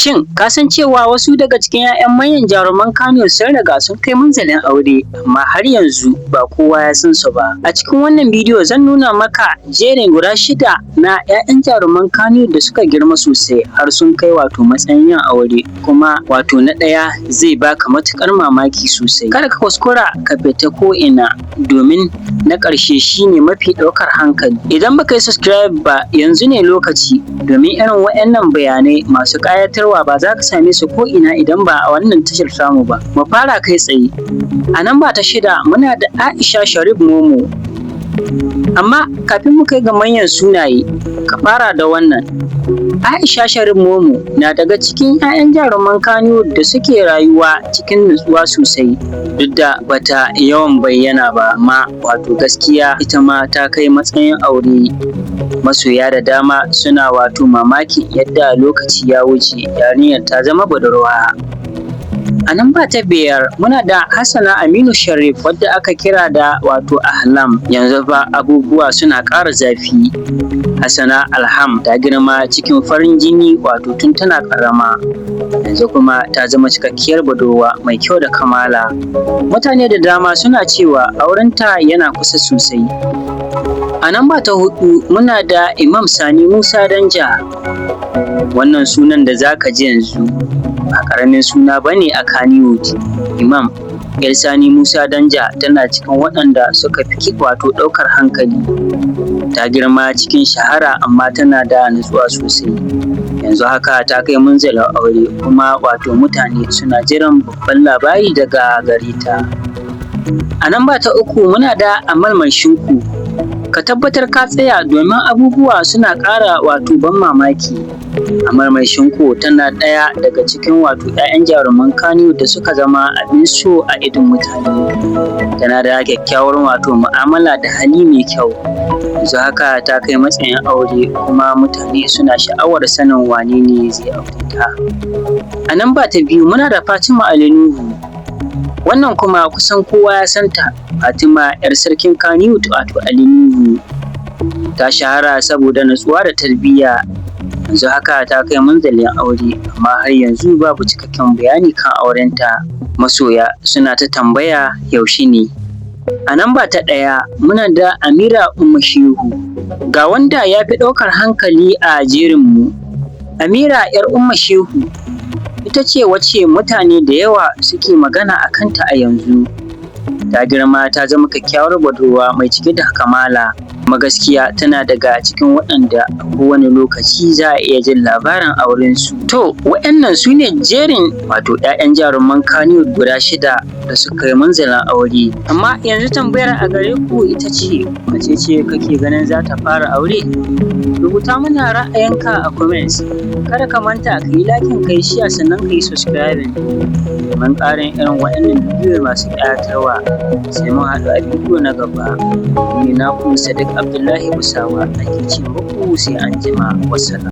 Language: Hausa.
Shin ka san cewa wasu daga cikin 'ya'yan manyan jaruman Kano sun riga sun kai munzalin aure, amma har yanzu ba kowa ya san su ba? A cikin wannan bidiyo zan nuna maka jerin guda shida na 'ya'yan jaruman Kano da suka girma sosai har sun kai wato matsayin yin aure, kuma wato na ɗaya zai baka matuƙar mamaki sosai. Kada ka kuskura ka fita ko ina, domin na ƙarshe shine mafi ɗaukar hankali. Idan baka yi subscribe ba, yanzu ne lokaci, domin irin waɗannan bayanai masu ƙayatarwa ba za ka same su ko ina idan ba a wannan tashar tamu ba. Mu fara kai tsaye. A namba ta shida muna da Aisha Sharif Momo. Amma kafin mu kai ga manyan sunaye, ka fara da wannan. Aisha Sharif Momo na daga cikin 'ya'yan jaruman Kannywood da suke rayuwa cikin nutsuwa sosai, duk da bata yawan bayyana ba, amma wato gaskiya ita ma ta kai matsayin aure. Masoya da dama suna wato mamakin yadda lokaci ya wuce yarinyar ta zama budurwa. A namba ta biyar muna da Hassana Aminu Sharif, wadda aka kira da wato Ahlam. Yanzu fa abubuwa suna ƙara zafi. Hassana Alham ta girma cikin farin jini wato tun tana ƙarama. Yanzu kuma ta zama cikakkiyar budurwa mai kyau da kamala. Mutane da dama suna cewa aurenta yana kusa sosai. A namba ta huɗu muna da Imam Sani Musa Danja. Wannan sunan da za ka ji yanzu ba ƙaramin suna ba ne a Kannywood. Imam ‘yar Sani Musa Danja tana cikin waɗanda suka fi wato ɗaukar hankali. Ta girma cikin shahara, amma tana da nutsuwa sosai. Yanzu haka ta kai munzalin aure, kuma wato mutane suna jiran babban labari daga gare ta. A namba ta uku muna da Amal Maishunku. Ka tabbatar ka tsaya, domin abubuwa suna ƙara wato ban mamaki. Amal Maishunku tana ɗaya daga cikin wato 'ya'yan jaruman Kannywood da suka zama abin so a idon mutane. Tana da kyakkyawar wato mu'amala da hali mai kyau. Yanzu haka ta kai matsayin aure, kuma mutane suna sha'awar sanin wane ne zai aure ta. A namba ta biyu muna da Fatima Ali Nuhu. Wannan kuma kusan kowa ya santa. Fatima 'yar sarkin Kannywood wato Ali Nuhu. Ta shahara saboda natsuwa da tarbiyya. Yanzu haka ta kai munzalin aure, amma har yanzu babu cikakken bayani kan aurenta. Masoya suna ta tambaya yaushe ne. A namba ta ɗaya muna da Amira Umma Shehu. Ga wanda ya fi ɗaukar hankali a jerinmu. Amira 'yar Umma Shehu ita ce wacce mutane da yawa suke magana a kanta a yanzu. Ta girma ta zama kyakkyawar budurwa mai cike da kamala. Kuma gaskiya tana daga cikin waɗanda a kowane lokaci za a iya jin labarin aurensu. To, waɗannan su ne jerin wato 'ya'yan jaruman Kannywood guda shida da suka yi munzalin aure. Amma yanzu tambayar a gare ku ita ce, wace ce kake ganin za ta fara aure? Rubuta mana ra'ayinka a comments. Kada ka manta ka yi liking, ka yi share, sannan ka yi subscribing domin ƙarin irin waɗannan bidiyo masu ƙayatarwa. Sai mun haɗu a bidiyo na gaba. Ni naku Sadiq Abdullahi Musawa ake ce muku sai anjima. Wassalam.